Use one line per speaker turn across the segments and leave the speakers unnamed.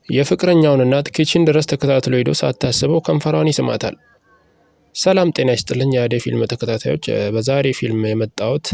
የፍቅረኛውን እናት kitchen ድረስ ተከታትሎ ሄዶ ሳታስበው ከንፈሯን ይስማታል። ሰላም ጤና ይስጥልኝ የአደይ ፊልም ተከታታዮች፣ በዛሬ ፊልም የመጣሁት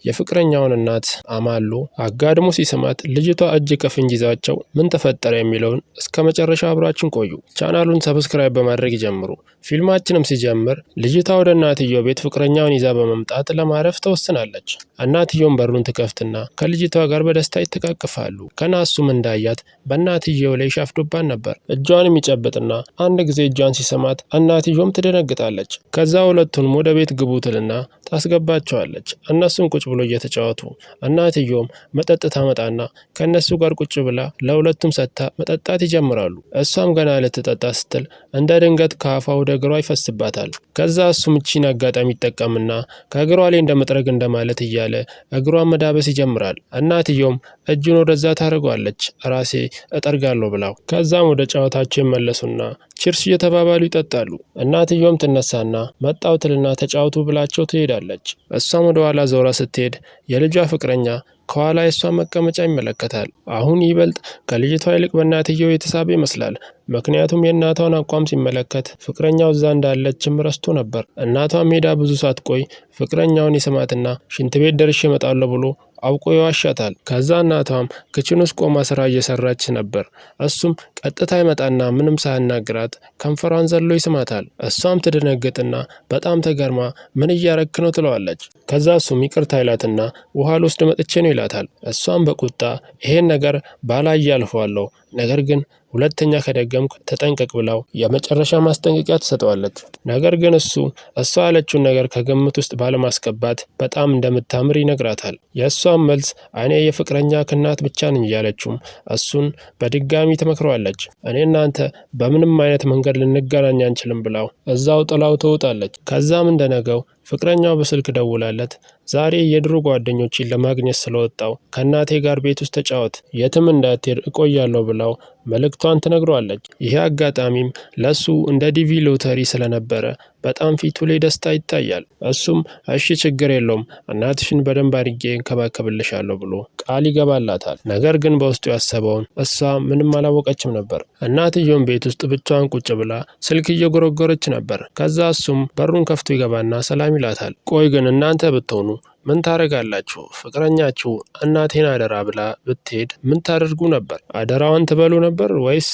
የፍቅረኛውን እናት አማሎ አጋድሞ ሲስማት ልጅቷ እጅ ከፍንጅ ይዛቸው ምን ተፈጠረ የሚለውን እስከ መጨረሻ አብራችን ቆዩ። ቻናሉን subscribe በማድረግ ይጀምሩ። ፊልማችንም ሲጀምር ልጅቷ ወደ እናትየው ቤት ፍቅረኛውን ይዛ በመምጣት ለማረፍ ተወስናለች። እናትየውን በሩን ትከፍትና ከልጅቷ ጋር በደስታ ይተቃቅፋሉ። ከና እሱም እንዳያት በእናትየው ላይ ሻፍዶባት ነበር። እጇንም ይጨብጥና አንድ ጊዜ እጇን ሲስማት እናትየውም ትደነግጣለች። ከዛ ሁለቱንም ወደ ቤት ግቡ ትልና ታስገባቸዋለች። እነሱም ቁጭ ብሎ እየተጫወቱ እናትየውም መጠጥ ታመጣና ከእነሱ ጋር ቁጭ ብላ ለሁለቱም ሰጥታ መጠጣት ይጀምራሉ። እሷም ገና ልትጠጣ ስትል እንደ ድንገት ከአፏ ወደ እግሯ ይፈስባታል። ከዛ እሱም እቺን አጋጣሚ ይጠቀምና ከእግሯ ላይ እንደመጥረግ እንደማለት እያለ እግሯን መዳበስ ይጀምራል። እናትየውም እጁን ወደዛ ታደርገዋለች፣ ራሴ እጠርጋለሁ ብላው። ከዛም ወደ ጨዋታቸው ይመለሱና cheers እየተባባሉ ይጠጣሉ። እናትየውም ትነሳና መጣው ትልና ተጫውቱ ብላቸው ትሄዳለች። እሷም ወደ ኋላ ዞራ ስትሄድ የልጇ ፍቅረኛ ከኋላ የእሷን መቀመጫ ይመለከታል። አሁን ይበልጥ ከልጅቷ ይልቅ በእናትየው የተሳበ ይመስላል። ምክንያቱም የእናቷን አቋም ሲመለከት ፍቅረኛው እዛ እንዳለችም ረስቶ ነበር። እናቷም ሄዳ ብዙ ሳትቆይ ፍቅረኛውን ይስማትና ሽንት ቤት ደርሼ እመጣለሁ ብሎ አውቆ ይዋሻታል። ከዛ እናቷም kitchen ውስጥ ቆማ ስራ እየሰራች ነበር። እሱም ቀጥታ ይመጣና ምንም ሳያናግራት ከንፈሯን ዘሎ ይስማታል። እሷም ትደነግጥና በጣም ተገርማ ምን እያረክ ነው ትለዋለች። ከዛ እሱም ይቅርታ ይላትና ውሃ ልወስድ መጥቼ ነው ይላታል። እሷም በቁጣ ይሄን ነገር ባላየ አልፈዋለሁ፣ ነገር ግን ሁለተኛ ከደገምክ ተጠንቀቅ ብላው የመጨረሻ ማስጠንቀቂያ ትሰጠዋለች። ነገር ግን እሱ እሷ ያለችውን ነገር ከግምት ውስጥ ባለማስገባት በጣም እንደምታምር ይነግራታል። የእሷም መልስ እኔ የፍቅረኛ እናት ብቻ ነኝ እያለችውም እሱን በድጋሚ ትመክረዋለች። እኔ እናንተ በምንም አይነት መንገድ ልንገናኝ አንችልም ብላው እዛው ጥላው ትወጣለች። ከዛም እንደነገው ፍቅረኛው በስልክ ደውላለት ዛሬ የድሮ ጓደኞችን ለማግኘት ስለወጣው ከእናቴ ጋር ቤት ውስጥ ተጫወት፣ የትም እንዳትሄድ እቆያለሁ ብላው መልእክቷን ትነግረዋለች። ይሄ አጋጣሚም ለሱ እንደ DV ሎተሪ ስለነበረ በጣም ፊቱ ላይ ደስታ ይታያል። እሱም እሺ ችግር የለውም እናትሽን በደንብ አድርጌ እንከባከብልሻለሁ ብሎ ቃል ይገባላታል። ነገር ግን በውስጡ ያሰበውን እሷ ምንም አላወቀችም ነበር። እናትየውም ቤት ውስጥ ብቻዋን ቁጭ ብላ ስልክ እየጎረጎረች ነበር። ከዛ እሱም በሩን ከፍቶ ይገባና ሰላም ይላታል። ቆይ ግን እናንተ ብትሆኑ ምን ታደርጋላችሁ? ፍቅረኛችሁ እናቴን አደራ ብላ ብትሄድ ምን ታደርጉ ነበር? አደራዋን ትበሉ ነበር ወይስ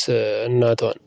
እናቷን?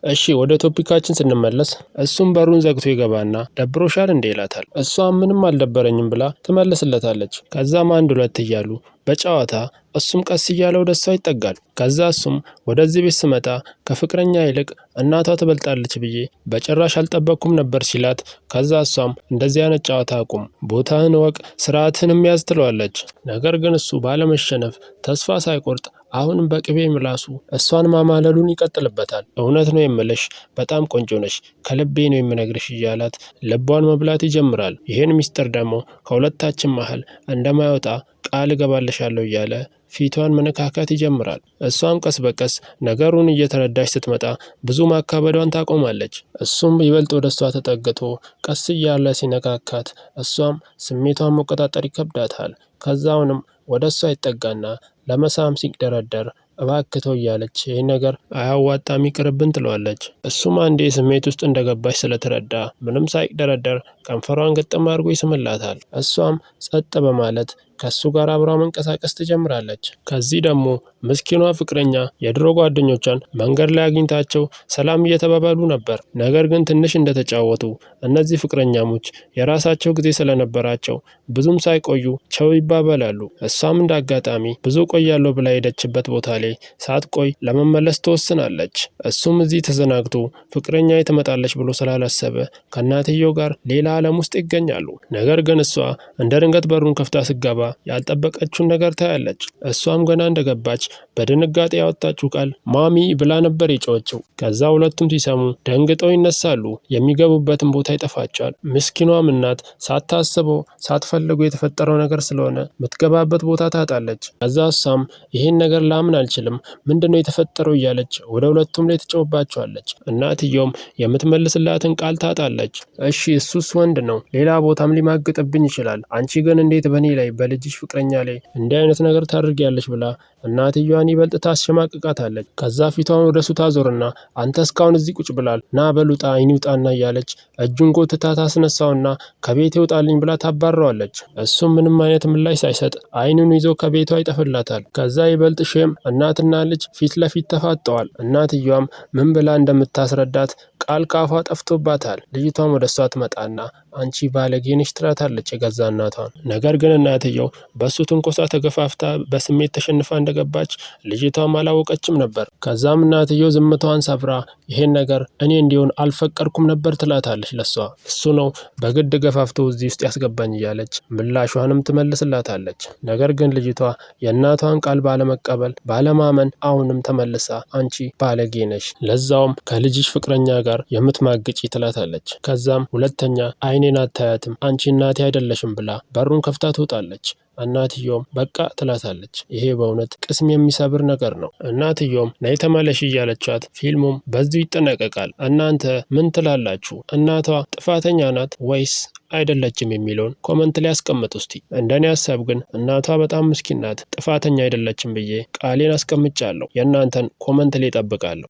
እሺ ወደ topic ኣችን ስንመለስ እሱም በሩን ዘግቶ ይገባና ደብሮሻል እንዴ ይላታል። እሷም ምንም አልደበረኝም ብላ ትመልስለታለች። ከዛም አንድ ሁለት እያሉ በጨዋታ እሱም ቀስ እያለ ወደ እሷ ይጠጋል። ከዛ እሱም ወደዚህ ቤት ስመጣ ከፍቅረኛ ይልቅ እናቷ ትበልጣለች ብዬ በጭራሽ አልጠበቅኩም ነበር ሲላት፣ ከዛ እሷም እንደዚህ አይነት ጨዋታ አቁም፣ ቦታህን እወቅ፣ ስርዓትህንም ያዝ ትለዋለች። ነገር ግን እሱ ባለመሸነፍ ተስፋ ሳይቆርጥ አሁንም በቅቤ ምላሱ እሷን ማማለሉን ይቀጥልበታል። እውነት ነው የምልሽ በጣም ቆንጆ ነሽ፣ ከልቤ ነው የምነግርሽ እያላት ልቧን መብላት ይጀምራል። ይህን ሚስጥር ደግሞ ከሁለታችን መሀል እንደማይወጣ ቃል እገባልሻለሁ እያለ ፊቷን መነካካት ይጀምራል። እሷም ቀስ በቀስ ነገሩን እየተረዳች ስትመጣ ብዙ ማካበዷን ታቆማለች። እሱም ይበልጥ ወደ እሷ ተጠግቶ ቀስ እያለ ሲነካካት እሷም ስሜቷን መቆጣጠር ይከብዳታል። ከዛውንም ወደ እሷ ይጠጋና ለመሳም ሲደረደር እባክተው እያለች ይህ ነገር አያዋጣም ይቅርብን ትለዋለች። እሱም አንዴ ስሜት ውስጥ እንደገባች ስለተረዳ ምንም ሳይደረደር ከንፈሯን ግጥም አድርጎ ይስምላታል። እሷም ጸጥ በማለት ከሱ ጋር አብራ መንቀሳቀስ ትጀምራለች። ከዚህ ደግሞ ምስኪኗ ፍቅረኛ የድሮ ጓደኞቿን መንገድ ላይ አግኝታቸው ሰላም እየተባባሉ ነበር። ነገር ግን ትንሽ እንደተጫወቱ እነዚህ ፍቅረኛሞች የራሳቸው ጊዜ ስለነበራቸው ብዙም ሳይቆዩ ቸው ይባባላሉ። እሷም እንደ አጋጣሚ ብዙ ቆያለሁ ብላ የሄደችበት ቦታ ላይ ሳትቆይ ለመመለስ ትወስናለች። እሱም እዚህ ተዘናግቶ ፍቅረኛ ትመጣለች ብሎ ስላላሰበ ከእናትየው ጋር ሌላ ዓለም ውስጥ ይገኛሉ። ነገር ግን እሷ እንደ ድንገት በሩን ከፍታ ስትገባ ያልጠበቀችውን ነገር ታያለች። እሷም ገና እንደገባች በድንጋጤ ያወጣችው ቃል ማሚ ብላ ነበር የጮኸችው። ከዛ ሁለቱም ሲሰሙ ደንግጠው ይነሳሉ። የሚገቡበትን ቦታ ይጠፋቸዋል። ምስኪኗም እናት ሳታስበው ሳትፈልገው የተፈጠረው ነገር ስለሆነ ምትገባበት ቦታ ታጣለች። ከዛ እሷም ይሄን ነገር ላምን አልችልም፣ ምንድነው የተፈጠረው እያለች ወደ ሁለቱም ላይ ትጮህባቸዋለች። እናትየውም የምትመልስላትን ቃል ታጣለች። እሺ እሱስ ወንድ ነው፣ ሌላ ቦታም ሊማግጥብኝ ይችላል። አንቺ ግን እንዴት በእኔ ላይ በልጄ በልጅሽ ፍቅረኛ ላይ እንዲህ አይነት ነገር ታደርጊያለሽ ብላ እናትየዋን ይበልጥ ታስሸማቅቃታለች። ከዛ ፊቷን ወደ እሱ ታዞርና አንተ እስካሁን እዚህ ቁጭ ብላል፣ ና በሉጣ ይውጣና እያለች እጁን ጎትታ ታስነሳውና ከቤት ይውጣልኝ ብላ ታባረዋለች። እሱም ምንም አይነት ምላሽ ሳይሰጥ አይኑን ይዞ ከቤቷ ይጠፍላታል። ከዛ ይበልጥ shame እናትና ልጅ ፊት ለፊት ተፋጠዋል። እናትየዋም ምን ብላ እንደምታስረዳት ቃል ካፏ ጠፍቶባታል። ልጅቷም ወደ እሷ ትመጣና አንቺ ባለጌ ነሽ ትላታለች የገዛ እናቷን። ነገር ግን እናትየው በሱ ትንኮሳ ተገፋፍታ በስሜት ተሸንፋ እንደገባች ልጅቷም አላወቀችም ነበር። ከዛም እናትየው ዝምታዋን ሰብራ ይሄን ነገር እኔ እንዲሆን አልፈቀድኩም ነበር ትላታለች ለሷ። እሱ ነው በግድ ገፋፍቶ እዚህ ውስጥ ያስገባኝ እያለች ምላሿንም ትመልስላታለች። ነገር ግን ልጅቷ የእናቷን ቃል ባለመቀበል ባለማመን አሁንም ተመልሳ አንቺ ባለጌ ነሽ፣ ለዛውም ከልጅሽ ፍቅረኛ ጋር የምትማግጪ ትላታለች። ከዛም ሁለተኛ አይኔን አታያትም አንቺ እናቴ አይደለሽም ብላ በሩን ከፍታ ትወጣለች። እናትየውም በቃ ትላታለች። ይሄ በእውነት ቅስም የሚሰብር ነገር ነው። እናትየውም ነይ ተመለሽ እያለቻት ፊልሙም በዚሁ ይጠናቀቃል። እናንተ ምን ትላላችሁ? እናቷ ጥፋተኛ ናት ወይስ አይደለችም የሚለውን comment ላይ አስቀምጡ እስቲ። እንደኔ ሀሳብ ግን እናቷ በጣም ምስኪን ናት፣ ጥፋተኛ አይደለችም ብዬ ቃሌን አስቀምጫለሁ። የእናንተን comment ላይ እጠብቃለሁ።